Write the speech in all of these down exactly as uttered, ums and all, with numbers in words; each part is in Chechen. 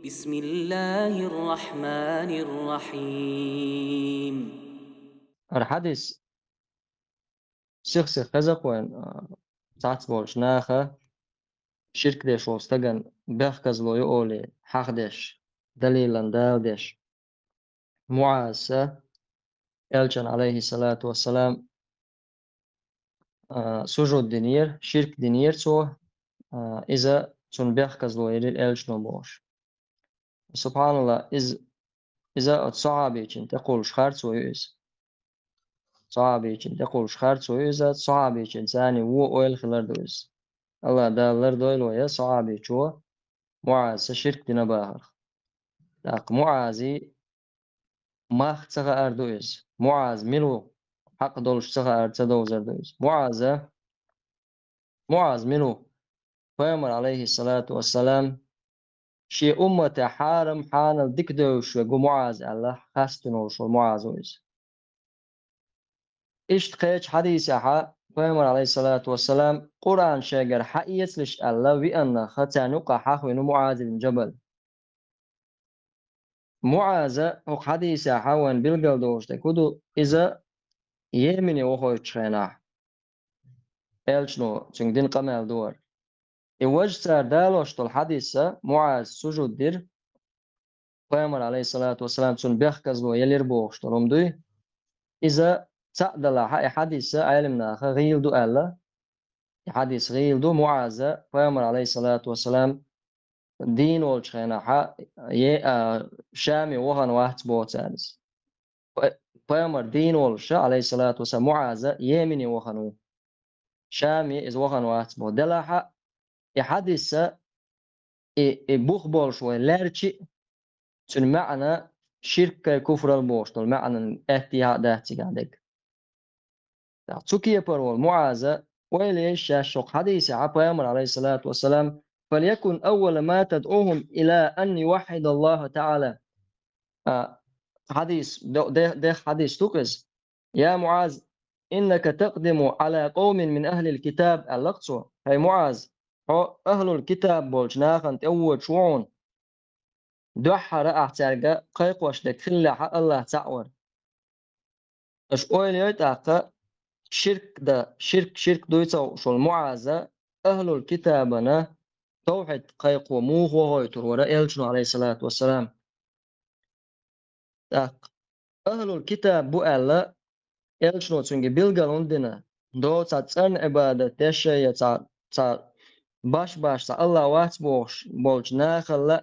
بسم الله الرحمن الرحيم. ХӀара хьадис сих-сиха хеза кхоьн, а, цхьацца болчу наха ширк деш волу стаган бехказло ю олий хьахдеш, далилан даладеш. МуӀаза, Элчан, алейхиссалату вассалам, а, сужуд динера, ширк динера цо, а, иза цунна бехказло елира Элчано бохуш. Субханалла, иза, иза оцу сахьабичун тӀекхуллуш харцо ю иза. Сахьабичун тӀекхуллуш харцо ю иза, сахьабичун царний вон ойла хилар ду иза. Алла Дала лардойла вай сахьабичо МуӀаза ширк дина бахарх. ТӀаккха МуӀази мах ца хаар ду иза. МуӀаз мила ву? Хьакъ долуш ца хаар, ца довзар ду иза. МуӀаза, МуӀаз мила ву? Пайхамар, алейхиссалату вассалам, шен уммата хьарам, хьанал дика девзаш верг ву МуӀаз аьлла, хастина волуш волу МуӀаз ву иза. Иштта кхечу хьадисехьа Пайхамар, алейхиссалату вассалам, Къуръан шайгара хьаэцалаш аьлла, виъаннаха царна юкъахь хьахвина ву МуӀаз ибн Джабал. МуӀаза хӀокху хьадисехьа вайн билгал долуш дерг хӀун ду, иза Йемене вахойтучу хенахь, Элчано цуьнга дина къамел ду хӀара. И важа цара далош долу хьадиса МуӀаз сужуд дира, Пайхамар, алейхиссалату вассалам, цунна бехказло елира бохуш долу хӀума дуй. Иза цхьаъ далахьа, и хьадиса Ӏелимнаха гӀийла ду аьлла. И хьадис гӀийла ду, МуӀаза Пайхамар, алейхиссалату вассалам, дийна волчу хенахьа, е-, а, Шаме вахана вац боху цара иза. Пай-, Пайхамар дийна волуша, алейхиссалату вассалам, МуӀаза Йемене вахана ву. Шаме иза вахана вац боху. Делахьа, и хьадиса, и, и бух болуш вай лаьрчи а, цуьнан маьӀна ширккай куфрал бохуш долу маьӀнан аьттехьа а дац цигахь дерг. Цу кепара волу МуӀаза ойла еш шаьш хӀокху хьадисехьа Пайхамар, алейхиссалату вассалам, «فليكن أول ما تدعوهم إلى أن يوحدوا الله تعالى». А, хьадис, де-, де-, дех хьадис ду-кх иза. «يا معاذ، إنك تقدم على قوم من أهل الكتاب», аьлла-кх цо. «ХӀай МуӀаз, хьо ахлул китаб болчу нахана тӀевоьдуш ву хьуна. Дуьххьара ахь цаьрга кхайкхош дерг хиллехьа, Аллах цхьаъ вара». Аша ойла йой тӀаккха, ширк дан, ширк, ширк дуй ца хууш волу МуӀаза ахлул китабана тавхьид кхайкхо муха вахойтур вара Элчано, алейхиссалату вассалам. ТӀаккха ахлул китаб бу аьлла, Элчано цуьнга билгал хӀунда дина? Дов цхьа цӀарна Ӏибадат деш а, я цхьа, цхьа баш-баш цхьа Аллах вац бохуш болчу нахалла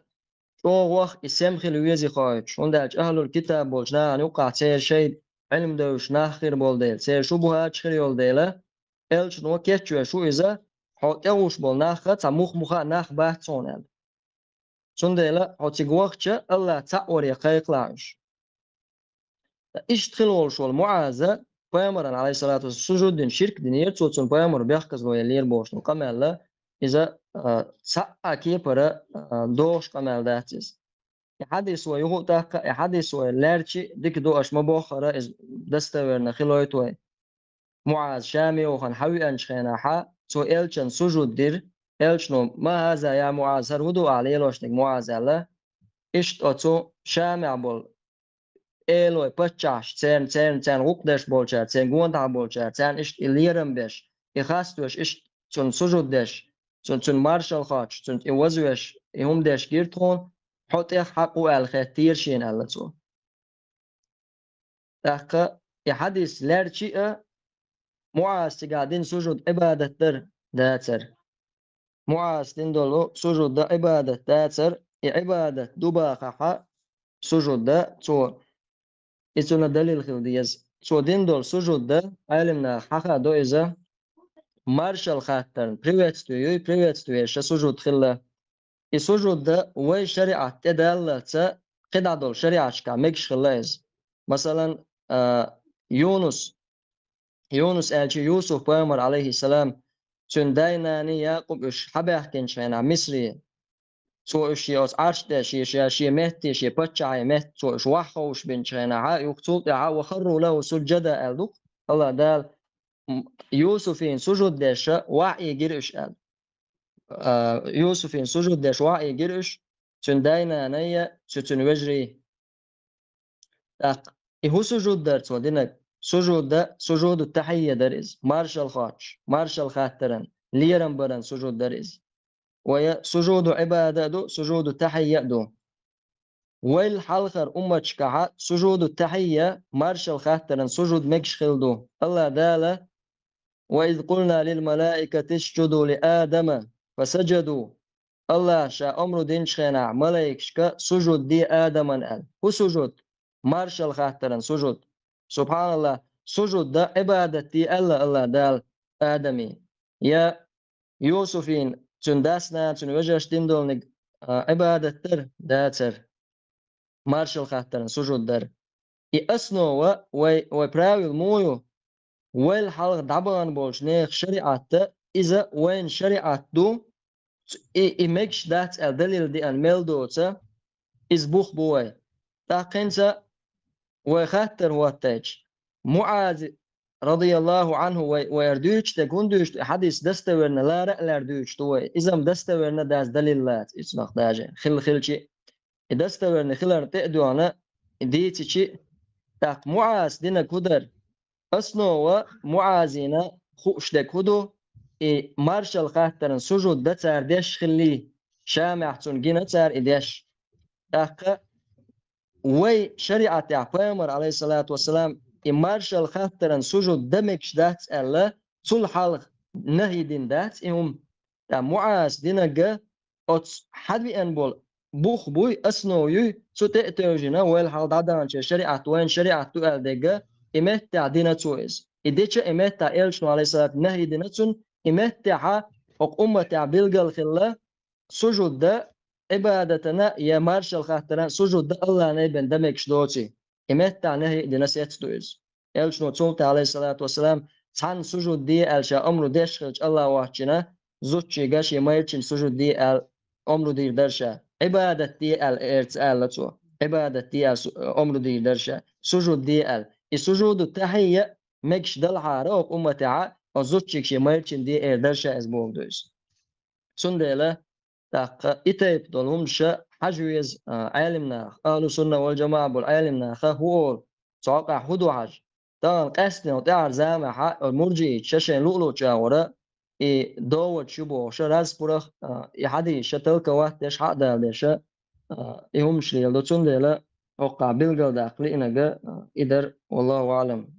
чӀогӀа ваха и сема хила везий хоуьйтуш, хӀунда аьлча ахлул китаб болчу нахана юккъахь церан шайн Ӏилма девзаш нах хир болу дела, церан шубухаташ хир йолу дела, Элчано кечвеш ву иза, хьо тӀегӀуш болу нахха цхьа мух-муха а нах бац хьуна аьлла. Цундела хьо цига вахча, Аллах цхьаъ варе кхайкхалахь уьш. Иштта хила волуш волу МуӀаза пайхамаран, алейхиссалату вассалам, сужуд дина, ширк динера, цо цунна пайхамар бехказло еллера бохуш долу къамел, иза, а, цхьа а кепара, а, догӀуш къамел дац иза. И хьадис вай юха а тӀаккха, и хьадис вай лаьрчи дика ду аша ма боххара, иза достоверно хилойту вай. МуӀаз Шаме вахана хьан веанчу хенахьа, цо элчан сужуд дира, элчано: «Ма хаза, я МуӀаз, хӀара хӀун ду ахь лелош дерг, МуӀаз?» аьлла. Иштта оцу Шамехь болу элой, паччахьаш, церан, церан, церан гӀукъ деш болчара, церан гондахьа болчара, царна иштта и лерам беш, и хаставеш, иштта цунна сужуд деш, цун-, цунна маршалла хоттуш, цунна и вазвеш, и хӀума деш гира тхуна, хьо тӀех хьакъ ву аьлла хеттера шена, аьлла цо. ТӀаккха и хьадис лаьрчи а, МуӀаз цигахь дина сужуд Ӏибадат дара, дацара. МуӀаз дина долу сужуд дан Ӏибадат дацара, и Ӏибадат ду бахахьа сужуд дан цо. И цунна далил хила деза. Цо дина долу сужуд дан, Ӏелимнаха хьахадо иза, маршалла хаттарна, приветствие юй, приветствиеша сужуд хилла. И сужуд дан вай шариӀат тӀедаллалца, кхидӀа долу шариӀаташкахь мегаш хилла иза. Масалан, а, Юнус, Юнус аьлча Юсуп пайхамар, алейхиссалам, цуьнан дай-наний Якъуб уьш хьабаьхкинчу хенахь Мисри, цо уьш шен оцу Ӏарш тӀе, шен, шен, шен метте, шен паччахье метта цо уьш вахьховшабинчу хенахьа, юха цул тӀаьхьа: «Ва харру лаху сужжада», аьлла ду-кх. Аллах Дала, м, Юсуфин сужуд деша вахьийгира уьш аьлла. А, Юсуфин сужуд деш вахьийгира уьш. цуьнан дай-нанай, цу цуьнан вежарий. ТӀаккха и хӀун сужуд дара цо динарг? Сужуд да, сужуду тахьийя дара иза. Маршалла хоттуш, маршалла хаттаран, лерам баран сужуд дара иза. Вай сужуду Ӏибада а ду, сужуду тахьийя а ду. Вайл хьалхара умматашкахьа сужуду тахьийя, маршалла хаттаран сужуд мегаш хилла ду. Аллах Дала: «Ва из къулна лил малаикати исджуду ли Адама, фасаджаду». Аллаха ша омру динчу хенахь малайкашка сужуд де Адаман аьлла. ХӀун сужуд? Маршалла хаттаран сужуд. Субханаллах, сужуд да, Ӏибадат де аьлла Аллах Дала Адаме. Я Юсуфин, цуьнан дас-нана, цуьнан вежарш дина долниг, а, Ӏибадат дара, дацара. Маршалла хаттаран сужуд дара. И основа вай, вай правил муо ю? Вайл хьалха дӀабахана болчу нехан шариӀатта, иза вайна шариӀат ду, ц-, и, и мегаш дац аьлла далил деана мел доца, иза бух бу вай. ТӀаккха хӀинца вай хаттар хӀоттайча, МуӀази, радияллаху Ӏанху, вай, вай ара дуьйцуш дерг хӀунда дуьйцу, и хьадис достоверно лара а лара дуьйцуш ду вай. Иза-м достоверно дац, далил лаца, иза нах даже. Хилла хилчи, и достоверно хиларна тӀе а доьгӀна, и дийцичи, тӀаккха МуӀаз динарг хӀун дара? Основа МуӀазина хууш дерг хӀун ду? И маршалла хаттаран сужуд дан цара деш хилли, Шамехь цунна гина цара и деш. ТӀаккха вай шариӀатехь пайхамар, алейхиссалату вассалам, и маршалла хаттаран сужуд дан мегаш дац аьлла, цул хьалха нахьи дина дац и хӀума. Ткъа МуӀаз динарг оцу хьадвеана болу бух буй, основа юй, цу тӀе а тевжина, вайл хьалха дӀадаханчеран шариӀат вайна шариӀат ду аьлла дерг, и меттехь дина цо иза. И дича и меттехь элчано, алейхиссалату, нахьи дина цунна, и меттехьа хӀокху умматехь билгал хилла, сужуд дан, Ӏибадатана я маршалла хаттаран сужуд дан Аллахьан айбен дан мегаш доций. И меттахь нахьи а дина сецца ду иза. Элчано цул тӀаьхьа, алейхиссалату вассалам, цхьанна сужуд де аьлла ша омру деш хилча Аллах воцчина, зудчийга шен майрачина сужуд де аьлла омру дийр дара ша. Ӏибадат де аьлла, эрца аьлла цо. Ӏибадат де аьлла су-, омру дийр дара ша. Сужуд де аьлла. И сужуду тахьийя мегаш далахьара оха умматехьа, оха зудчийга шен майрачина де эр дара ша иза боху ду иза. Цундела, тӀаккха и тайпа долу хӀумаша хьажа веза, а, Ӏелимнаха, ахьлу сунна вал джамаӀа болу Ӏелимнаха хӀун олу, цу хьокъехь хӀун ду хьажа. Тахана къаьсттина тӀаьхьара заманахьа мурджиича шайн луъ-луъчу агӀора и доводаш ю бохуша, разборах, а, и хьадисаш толковать деш, хьаъ дала деша, а, и хӀумаш леладо. Цундела хӀокхахь билгалдаккха лиънарг, а, и дара, валлаху аӀлам.